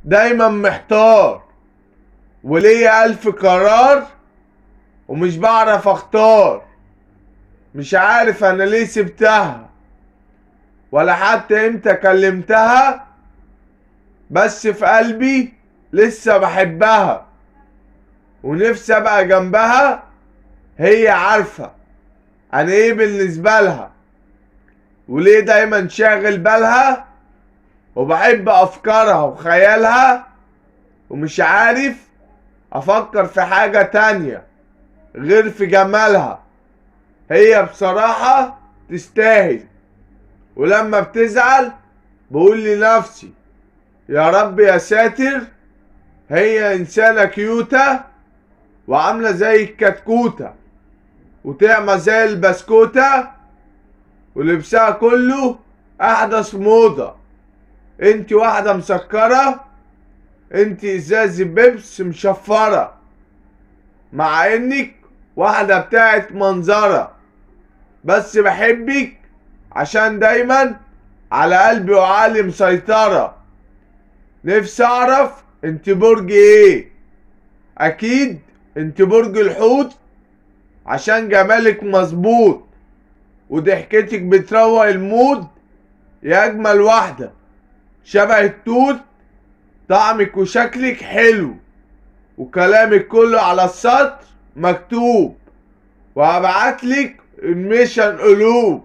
دايما محتار وليا ألف قرار ومش بعرف اختار. مش عارف انا ليه سبتها ولا حتى امتى كلمتها، بس في قلبي لسه بحبها ونفسي ابقى جنبها. هي عارفة انا ايه بالنسبة لها وليه دايما شاغل بالها، وبحب افكارها وخيالها ومش عارف افكر في حاجة تانية غير في جمالها. هي بصراحة تستاهل، ولما بتزعل بقول لنفسي يا رب يا ساتر، هي انسانة كيوتة وعاملة زي الكتكوتة وطعمة زي البسكوتة ولبسها كله احدث موضة. انت واحدة مسكرة، انت ازاز بيبس مشفرة، مع انك واحدة بتاعت منظرة، بس بحبك عشان دايما على قلبي وعقلي مسيطرة. نفسي اعرف انت برج ايه، اكيد انت برج الحوت عشان جمالك مظبوط وضحكتك بتروق ال mood. يا اجمل واحدة شبه التوت، طعمك وشكلك حلو وكلامك كله على السطر مكتوب، وهبعتلك الميشن قلوب.